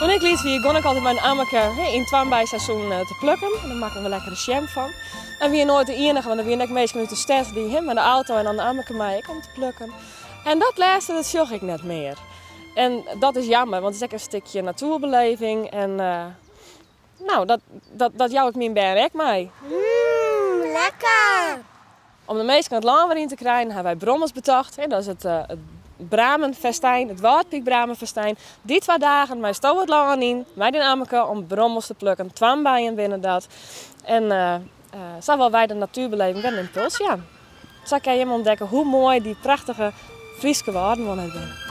Toen ik lyts wie, gie ik altyd mei in ammeke yn it toarnbeiseizoen te plukken. En dan makken we lekkere sjem fan. En wie noait de iennige, want der wiene ek minsken út de stêd dy't mei de auto en dan de ammeke mei ek om te plukken. En dat lêste, dat sjoch ik net mear. En dat is jammer, want it is ek in stikje natoerbeleving. En no, dat jou ik myn bern ek mei. Mmm, lekker! Om de minsken it lân wer yn te krijen, hawwe wy brommels betocht. Dat is it Bramenfestijn, it Wâldpykbramenfestijn. Dy 2 dagen meisto it lân yn mei dyn ammeke om brommels te plukken. Toarnbeien binne dat. En sa wolle wy de natuerbeleving wer in ympuls jaan. Sa kinne jim ûntdekke hoe moai dy prachtige Fryske wâlden wol net binne.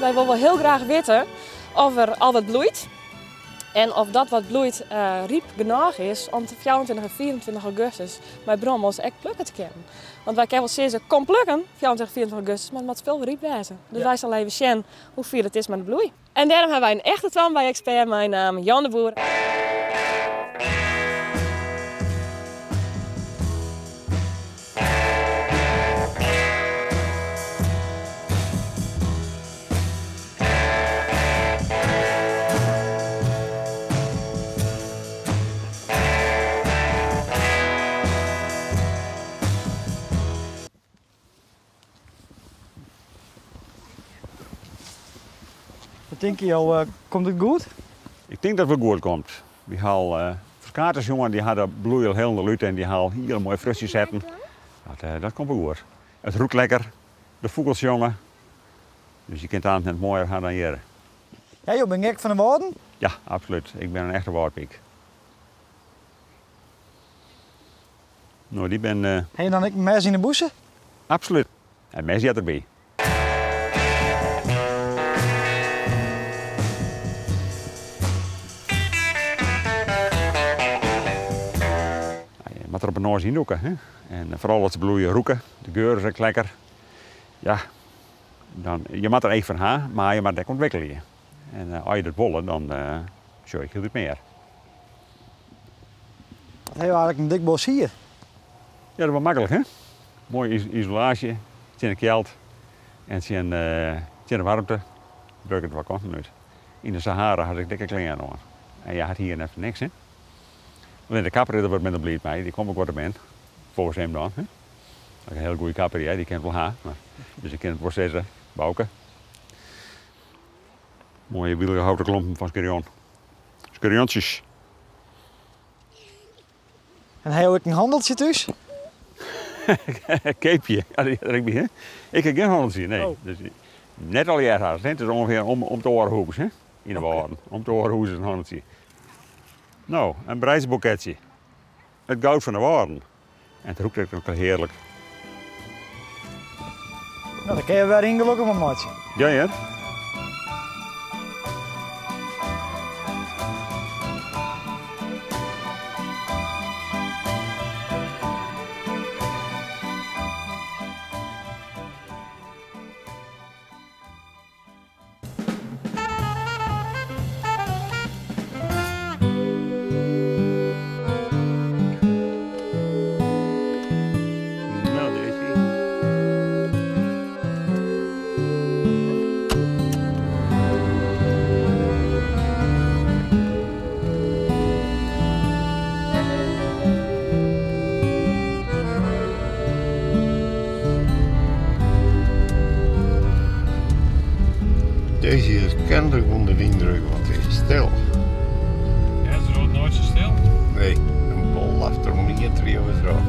Wy wolle wol hiel graach witte of der al wat bloeit. En of dat wat bloeit ryp genôch is om te 24 en 24 augustus mei brommels ek plukke te kinnen. Want wy kinne wol sizze, kom plukken, 24 en 24 augustus, mar it moat spul ryp wêze. Dus wy sille even sjen hoe fier it is mei de bloei. En dêrom hawwe wy in echte toarnbei-ekspert meinaam, Jan de Boer. Wat tinke jo, komt it goed? Ik tink dat it wol goed komt. Wy ha al ferskate sjoen, dy ha de bloei al hielendal út en dy ha al hiele moaie frutsjes setten. Dat komt wol goed. It rûkt lekker, de fûgels sjonge. Dus je kinne it aanst net moaier ha dan hjir. Ja, jo binne gek fan de Wâlden? Ja, absolút. Ik bin in echte Wâldpyk. No, dy bin. Ha je dan ek in mes yn 'e bûse? Absolút. In mes heart derby. Je moatte der op 'e noas yndûke, hè? En foaral as se bloeie rûke. De geur is ek lekker. Ja, dan, je moatte der each foar ha, mar je moatte it ek ûntwikkelje. En as je dat wolle, dan sjoch ik hieltyd mear. Wat ha jo eigentlik in dik bos hier? Ja, dat is wol maklik, hè? Moaie isolaasje tsjin de kjeld en tsjin de waarmte. Wurket twa kanten út. Yn de Sahara ha se ek dikke klean oan. En je hat hier net foar niks, hè? Allinne de kapper is der wat minder bliid mei, dy komt ek wat te min. Volgens hem dan, hè? In hiele goede kapper, ja, dy kin it wol ha. Mar, dus ik kin it wol sizze, Bouke. Moaie wylgehouten klompen fan Skerjon. Skerjontsjes. En ha jo ek in hanneltsje thús? Keapje, ja, dy heart der ek by, hè? Ik ha gjin hanneltsje, nee. Oh. Dus, net allegear hast, hè? It is ûngefear om it oare hûs, hè? Yn de Wâlden. Om it oare hûs is in hanneltsje. No, in breidsboeketsje. It goud fan de Wâlden. En it rûkt ek noch hearlik. No, dan kinne je wer ien gelokkich mei meitsje. Ja hear. Daisy is kennelijk onder de indruk, want het is stil. Ja, ze wordt nooit zo stil. Nee, een bol achter om niet trio is eraf.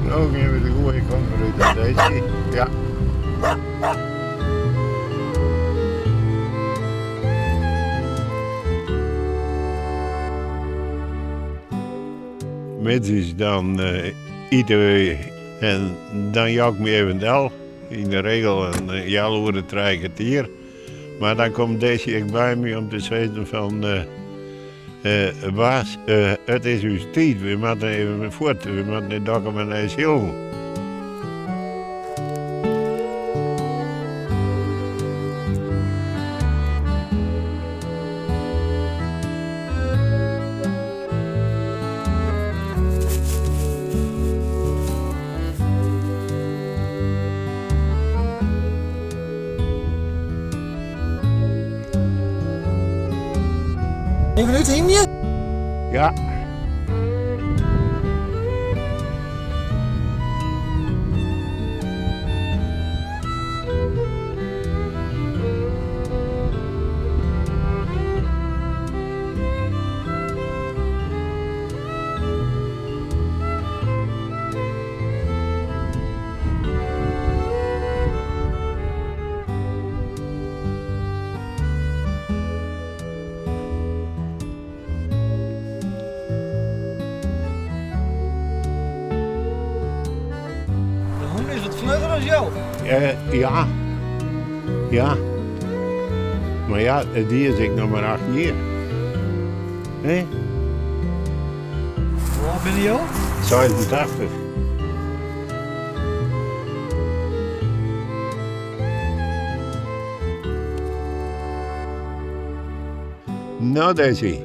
No gean we de goede kant wer út, Daisy. Ja. Middeis dan ite we en dan jou ik my even del. Yn de regel in healoere, trije kertier. Mar dan komt Desi ek by my om te sizzen fan baas, it is ús tiid, we moatte even fuort, we moatte nei Dokkum en nei Skylge. Even út Yndië? Ja. De hûn is wat flugger as jo. Ja. Ja. Mar ja, dy is ek noch mar 8 jier. Hè? Hoe âld binne jo? 86. No Daisy,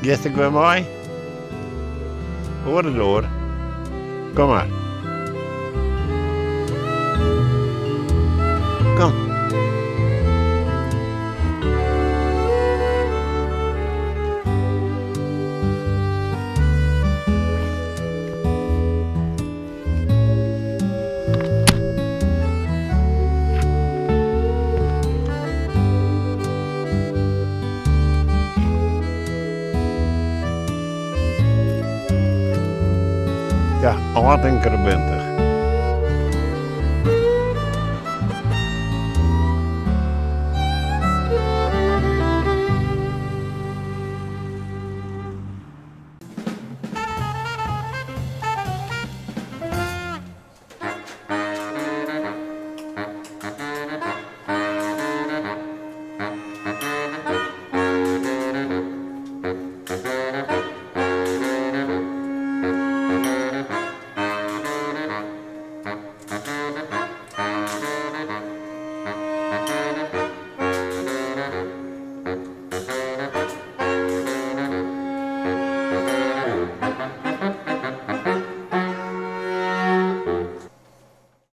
giest ek wer mei? Oare doar. Kom mar. Kom. Ja, âld en krabintich.